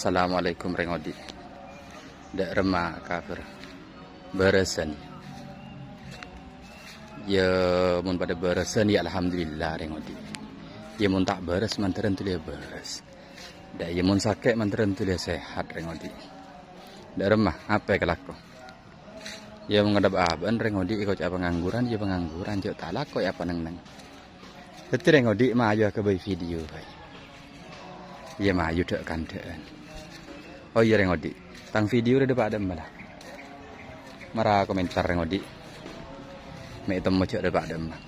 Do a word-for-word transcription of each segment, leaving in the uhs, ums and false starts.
Assalamualaikum, Rèng Odi'. Dâ' remma kabhâr? Bârâsân? Ya, mon padâ bârâsân, ya alhamdulillah, Rèng Odi'. Ya, mon ta' bârâs, mandhârân dhuli bârâs. Dâ' iyâ, mon sakè', mandhârân dhuli sehat, Rèng Odi'. Dâ' remma, apa èkalako? Ya, mon ngadhep abâ'na, Rèng Odi', èkoca' pangangguran, ya pangangguran, jhâ' ta' alako, ya apa neng-neng. Dhâddhi Rèng Odi' mayu aghâbây video bhâi. Iyâ mayu dhâ'-kandhâ'ân. Oh iyâ Rèng Odi', tang video rè dâpa' dâ'emma la. Mara komentar Rèng Odi'. Mè' ètemmo jhâ' dâpa' dâ'emma.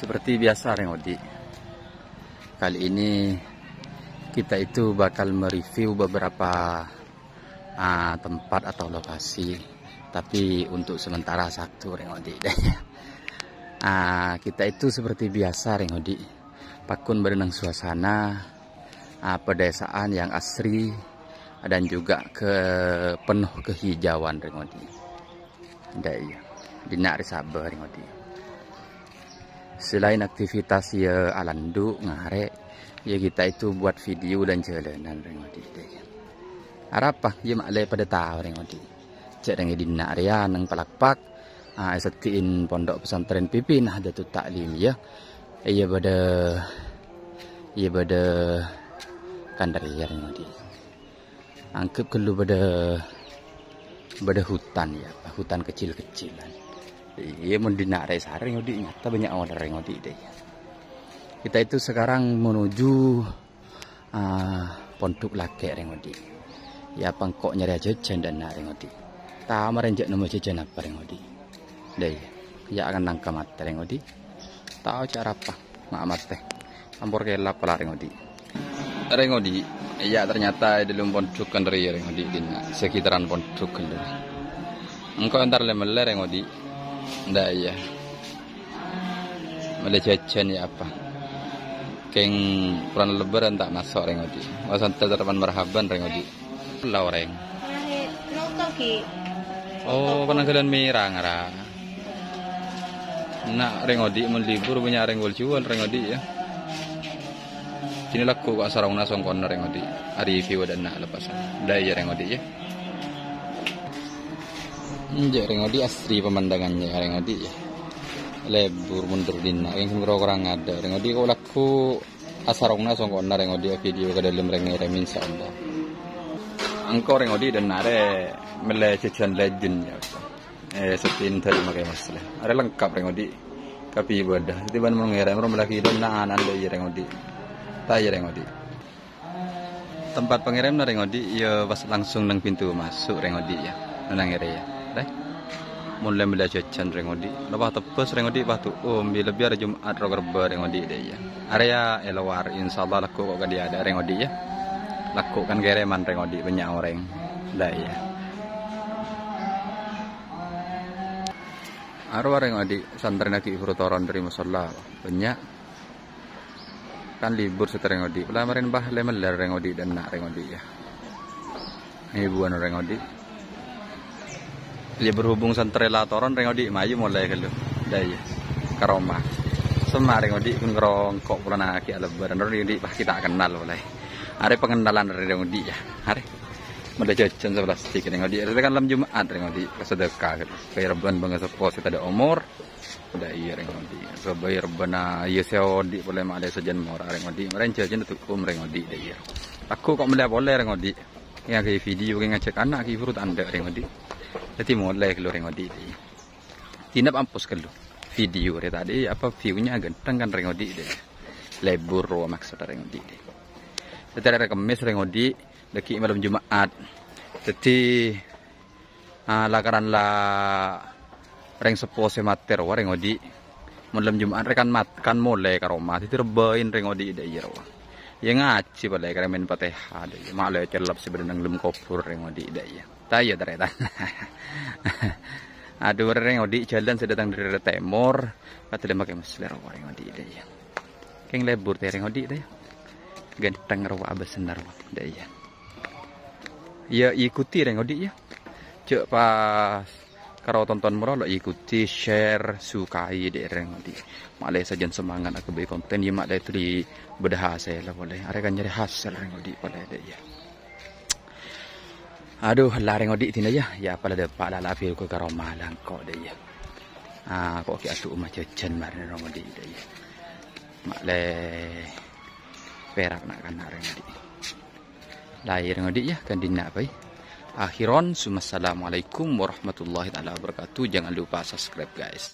Seperti biasa Rèng Odi'. Kali ini kita itu bakal mereview beberapa ah, tempat atau lokasi. Tapi untuk sementara satu, Rèng Odi'. Ah, kita itu seperti biasa, Rèng Odi'. Pagghun bâdâ neng suasana, ah, pedesaan yang asri dan juga ke-, penuh kehijauan, Rèng Odi'. Dâ' iyâ, dinna' rè sabâ, Rèng Odi'. Selain aktivitas ya alandu' ngarè', ya kita itu buat video dan jalanan, Rèng Odi', dâ' iyâ. Arapa? Ya ma'lè padâ tao, Rèng Odi'. Jhâ' rèng è dinna' rèya neng palakpak, ah, èseddhi'in Pondok Pesantren Pimpinan Nahdlatul Ta'lim, ya. Iyâ bâdâ, iyâ bâdâ kan rèya, Rèng Odi'. Anggep ghâllu bâdâ, bâdâ hutan, ya, hutan kecil-kecilan. Iyâ, mon dinna' rè sarè, Rèng Odi', nyata bânnya' oler, Rèng Odi', dâ' iyâ. Kita itu sekarang menuju, ah, pondhuk lakè', Rèng Odi'. Ya, pangko' nyarè jhâjhân dâ' enna', Rèng Odi'. Ta' marè jhâ' nemmo jhâjhân apa, Rèng Odi'. Dâ' iyâ, ya' akan nangka matè, Rèng Odi'. Tao ca' arapa, ma' matè. Ampor kèlap la, Rèng Odi'. Rèng Odi', ya' ternyata è dâlem pondhuk kan rèya, Rèng Odi', dinna' sekitaran pondhuk kan rèya. Engko' entar lè-mellè, Rèng Odi'. Dâ' iyâ. Mellè jhâjhân ya apa. Kèng polana Lebbhârân ta' maso', Rèng Odi'. Wa santa tareman marhaban, Rèng Odi'. La orèng. Nonton, Ki. Oh, penanggalan merah ngara. Na', Rèng Odi', mon libur bânnya' rèng wol-juwol, Rèng Odi', ya. Sini lagghu' ko' asarongna songkona, Rèng Odi'. Areview dâ' enna' lepasan. Dâ' iyâ, Rèng Odi', ya. Enjâ', Rèng Odi', asri pemandangannya, Rèng Odi', ya. Lebur mundur dinna', kèng kèra-kèra ngadâ', Rèng Odi', ko' lagghu' asarongna songkona, Rèng Odi', video ka dâlem rèng ngèrèm, insyaallah. Engko', Rèng Odi', dâ' enna' rè mellè jhâjhân legend, ya. Eh, sèttèng dâri makai masalah. Arè lengkap, Rèng Odi'. Kabbhi bâdâ. Dhâddhi bân mon ngèrèm, ro mellè ghi' dâ' enna' anan dâ' iyâ, Rèng Odi'. Ta' iyâ, Rèng Odi'. Tempat pangèrèmna, Rèng Odi', ya pas langsung neng pintu maso', Rèng Odi', ya. Neng ngèrè, ya. Rè. Mon lè mellè jhâjhân, Rèng Odi'. Loppa tebbhâs, Rèng Odi', pas tu'um, bi-, lebbi arè Jum'at ro kerbhâ, Rèng Odi', dâ' iyâ. Arèya è lowar, insyaallah lagghu' ko' kadhi adâ', Rèng Odi', ya. Lagghu' kan kèrèman, Rèng Odi', bânnya' orèng. Dâ' iyâ. Arowa, Rèng Odi', santrèna ghi' buru toron dâri mosolla, bânnya'. Kan libur sèttèng, Rèng Odi'. Pola marèn bâ lè-mellè, Rèng Odi', dâ' enna', Rèng Odi', ya. Ngibun, Rèng Odi'. Ya, berhubung santrè la toron, Rèng Odi', mayu molè ghâllu. Dâ' iyâ. Ka roma. Semma, Rèng Odi', pon kèra engko' polana ghi' alebbaran, Rèng Odi', bâ ghi' ta' kennal polè. Arè pangennalan, Rèng Odi', ya. Arè. Mellè jhâjhân saplastik, Rèng Odi'. Arè kan lem Jum'at, Rèng Odi'. Pasadâka ghâllu. Ka rebbhân bângaseppo sè tadâ' omor. Dâ' iyâ, Rèng Odi'. Sabâ rebbhâna iyâ sè odi' polè ma'lè sajân mora, Rèng Odi'. Marèn jhâjhân tu'um, Rèng Odi', dâ' iyâ. Lagghu' ko' mellè polè, Rèng Odi'. Yâ, ghi' video ghi' ngajhâk ana' ghi' buru ta' endâ', Rèng Odi'. Dhâddhi molè ghâllu, Rèng Odi', dâ' iyâ. Dinna' ampos ghâllu. Video rè tadâ', apa, view-nya ghântheng kan, Rèng Odi', dâ' iyâ. Lebur rowa maksodda, Rèng Odi', dâ' iyâ. Dhâddhi arè Kemmès, Rèng Odi', dâgghi' malem Jum'at. Dhâddhi, Ah, lakaran la rèng seppo sè matè rowa, Rèng Odi'. Malem Jum'at rè kan mat-, kan molè ka roma. Dhâddhi rebbhâin, Rèng Odi', dâ' iyâ rowa. Yâ ngajhi polè karè mèn Fatihah, dâ' iyâ. Ma'lè cellep sè bâdâ neng lem kobhur, Rèng Odi', dâ' iyâ. Ta' iyâ, tarètan. Adhu, Rèng Odi', jhâlân sè dâteng dâri arah tèmor, kadhâlem makai masker rowa, Rèng Odi', dâ' iyâ. Kèng lebur tè, Rèng Odi', dâ' iyâ. Ghântheng rowa, abâsna rowa, dâ' iyâ. Yâ, ikuti, Rèng Odi', yâ. Jhâ' pas Karo tonton moro lo ikuti, share, sukai dâ' rèng odi'. Ma'lè sajân semangat aghâbây konten, yâ ma'lè dhuli bâdâ hasèlla polè. Arè kan nyarè hasèl rèng odi' polè dâ' iyâ. Adhu, la rèng odi' dinna yâ, yâ pola dâpa' la la bhuru karo malangko dâ' iyâ. Ah, ko' ghi' adhu omah jhâjhân marèna rèng odi' dâ' iyâ. Ma'lè pèra' na'-kana' rèng odi'. La rèng odi' yâ, kan dinna bhâi. Akhiron, summa assalamualaikum warahmatullahi taala wabarakatuh. Jangan lupa subscribe, guys.